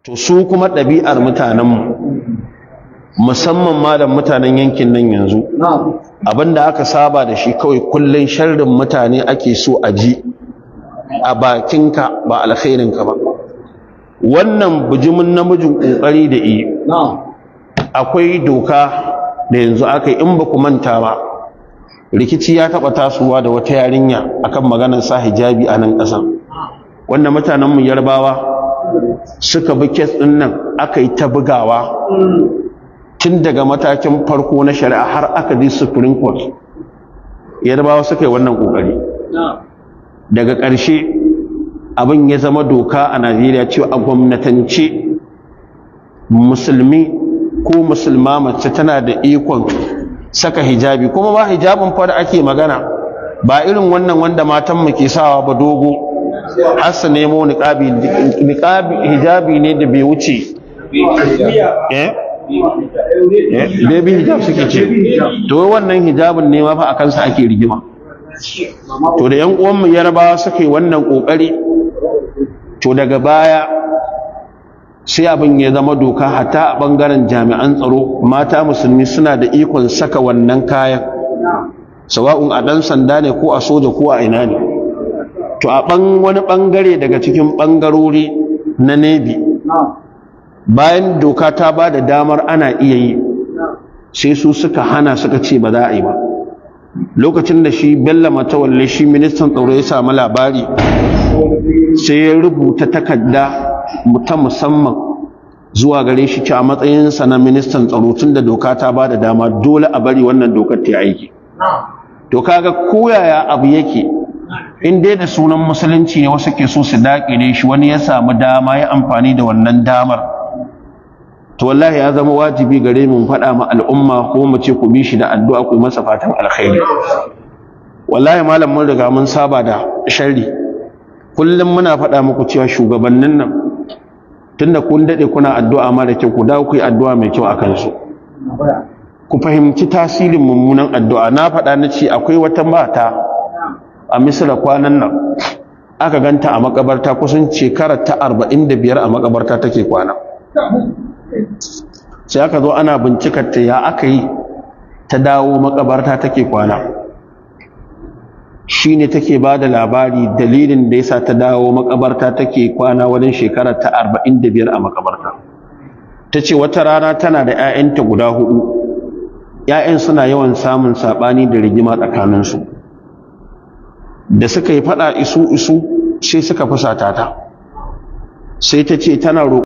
To su kuma ɗabi'ar mutanenmu, musamman ma da mutanen yankin nan yanzu, abinda aka saba da shi kawai, kullun sharrin mutane ake so a ji a bakinka, ba alkhairinka ba. Wannan bijimin namijin kokari da yi, akwai doka da yanzu aka yi. In ba ku manta ba, rikici ya taɓa tasowa da wata yarinya akan maganar sa hijabi a nan ƙasa, wanda mutanenmu Yarbawa suka bi case ɗin nan, aka yi ta bugawa tun daga matakin farko na shari'a har aka ji Supreme Court. Yarbawa suka yi wannan ƙoƙari. Daga ƙarshe abin ya zama doka a Najeriya cewa a gwamnatance musulmi ko musulma mace tana da ikon saka hijabi. Kuma ba hijabin fa da ake magana ba irin wannan wanda matan mu ke sawa ba, dogo har su nemo niqabi. Niqabi hijabi ne da bai wuce baby hijab suke ce. To wannan hijabin ne ma fa akan sa ake rigima. To da yan uwan mu Yarbawa suka yi wannan kokari, to daga baya sai abin ya zama doka, hatta a bangaren jami'an tsaro mata musulmi suna da ikon saka wannan kayan, sawa'un a ɗan sanda ne ko a soja ko a ina ne. To a wani bangare daga cikin bangarori na Navy, bayan doka ta ba da damar ana iya yi, sai su suka hana, suka ce ba za a yi ba. Lokacin da shi Bello Matawalle, shi ministan tsaro, ya samu labari, sai ya rubuta takarda ta musamman zuwa gare shi cewa matsayinsa na ministan tsaro, tun da doka ta ba da dama, dole a bari wannan dokar ta aiki. To kaga koyaya abu yake, in dai da sunan musulunci ne wasu ke so su daƙile shi, wani ya samu dama ya amfani da wannan damar, to wallahi ya zama wajibi gare mu faɗa ma al'umma ko mu ce ku bi shi da addu'a, ku masa fatan alkhairi. Wallahi malam, mun riga mun saba da sharri. Kullum muna faɗa muku cewa shugabannin nan, tunda kun daɗe kuna addu'a mara kyau, ku dawo ku yi addu'a mai kyau akan su. Ku fahimci tasirin mummunan addu'a. Na faɗa na ce akwai wata mata a Misira kwanan nan aka ganta a makabarta, kusan shekarar ta 45 a makabarta take kwana. Sai aka zo ana bincikar ta, ya aka yi ta dawo makabarta take kwana? Shine take ba da labari dalilin da yasa ta dawo makabarta take kwana wajen shekarar ta 45 a makabarta. Ta ce wata rana tana da 'ya'yanta guda hudu. 'Ya'yan suna yawan samun saɓani da rigima tsakaninsu. Da suka yi faɗa isu isu, sai suka fusata ta, sai ta ce tana roƙon